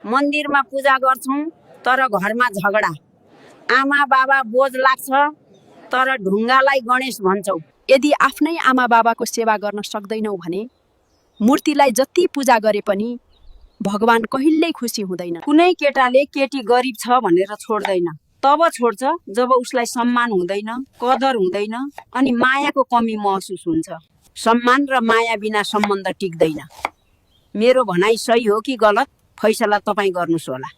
मन्दिरमा पूजा गर्छौं तर घरमा झगडा। आमा बाबा बोझ लाग्छ तर ढुङ्गालाई गणेश भन्छौ। यदि आफ्नै आमा बाबाको सेवा गर्न सक्दैनौ भने मूर्तिलाई जति पूजा गरे पनि भगवान कहिल्यै खुसी हुँदैन। कुनै केटाले केटी गरिब छ भनेर छोड्दैन, तब छोड्छ जब उसलाई सम्मान हुँदैन, कदर हुँदैन अनि मायाको कमी महसुस हुन्छ। सम्मान र माया बिना सम्बन्ध टिक्दैन। मेरो भनाइ सही हो कि गलत फैसला तपाईँ गर्नुस् होला।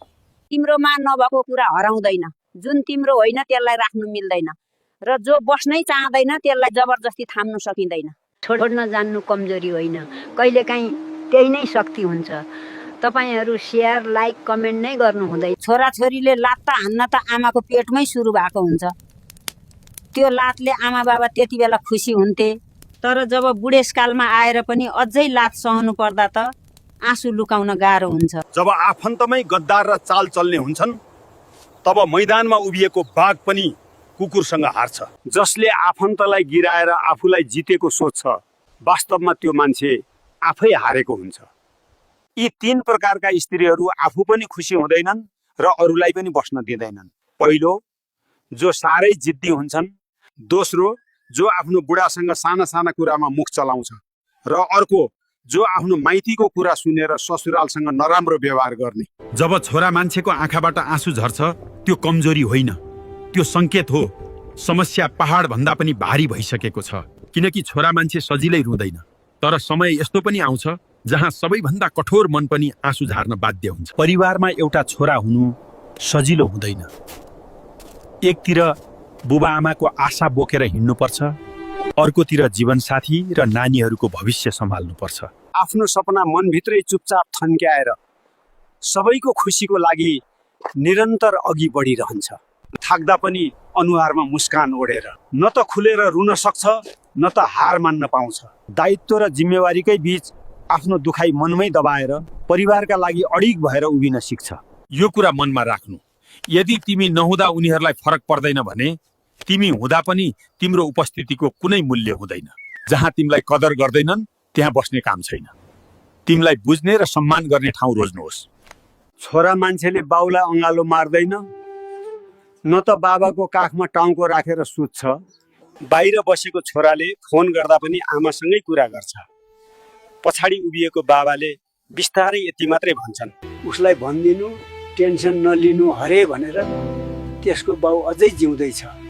तिम्रोमा नभएको कुरा हराउँदैन, जुन तिम्रो होइन त्यसलाई राख्नु मिल्दैन र जो बस्नै चाहँदैन त्यसलाई जबरजस्ती थाम्नु सकिँदैन। छोड्न जान्नु कमजोरी होइन, कहिलेकाहीँ त्यही नै शक्ति हुन्छ। तपाईहरू शेयर, लाइक, कमेन्ट नै गर्नु हुँदैन। छोराछोरीले लात हान्न त आमाको पेटमै सुरु भएको हुन्छ। त्यो लातले आमा बाबा त्यति बेला खुसी हुन्थे, तर जब बुढेसकालमा आएर पनि अझै लात सहनु पर्दा त आँसु लुकाउन गाह्रो हुन्छ। जब आफन्तमै गद्दार र चाल चल्ने हुन्छन् तब मैदानमा उभिएको बाघ पनि कुकुरसँग हार्छ। जसले आफन्तलाई गिराएर आफूलाई जितेको सोच्छ, वास्तवमा त्यो मान्छे आफै हारेको हुन्छ। यी 3 प्रकारका स्त्रीहरू आफू पनि खुसी हुँदैनन् र अरूलाई पनि बस्न दिँदैनन्। पहिलो, जो साह्रै जिद्दी हुन्छन्। दोस्रो, जो आफ्नो बुढासँग साना साना कुरामा मुख चलाउँछ। र अर्को, जो आफ्नो माइतीको कुरा सुनेर ससुरालसँग नराम्रो व्यवहार गर्ने। जब छोरा मान्छेको आँखाबाट आँसु झर्छ त्यो कमजोरी होइन, त्यो संकेत हो समस्या पहाड भन्दा पनि भारी भइसकेको छ। किनकि छोरा मान्छे सजिलै रुँदैन, तर समय यस्तो पनि आउँछ जहाँ सबैभन्दा कठोर मन पनि आँसु झार्न बाध्य हुन्छ। परिवारमा एउटा छोरा हुनु सजिलो हुँदैन। एकतिर बुबा आमाको आशा बोकेर हिँड्नुपर्छ, अर्कोतिर जीवनसाथी र नानीहरूको भविष्य सम्हाल्नुपर्छ। आफ्नो सपना मनभित्रै चुपचाप थन्क्याएर सबैको खुसीको लागि निरन्तर अघि बढिरहन्छ। थाक्दा पनि अनुहारमा मुस्कान ओढेर। न त खुलेर रुन सक्छ न त हार मान्न पाउँछ। दायित्व र जिम्मेवारीकै बीच आफ्नो दुखाइ मनमै दबाएर परिवारका लागि अडिग भएर उभिन सिक्छ। यो कुरा मनमा राख्नु, यदि तिमी नहुँदा उनीहरूलाई फरक पर्दैन भने तिमी हुँदा पनि तिम्रो उपस्थितिको कुनै मूल्य हुँदैन। जहाँ तिमीलाई कदर गर्दैनन् त्यहाँ बस्ने काम छैन। तिमीलाई बुझ्ने र सम्मान गर्ने ठाउँ रोज्नुहोस्। छोरा मान्छेले बाउलाई अँगालो मार्दैन, न त बाबाको काखमा टाउको राखेर सुत्छ। बाहिर बसेको छोराले फोन गर्दा पनि आमासँगै कुरा गर्छ। पछाडि उभिएको बाबाले बिस्तारै यति मात्रै भन्छन्, उसलाई भनिदिनु टेन्सन नलिनु हरे भनेर त्यसको बाउ अझै जिउँदैछ।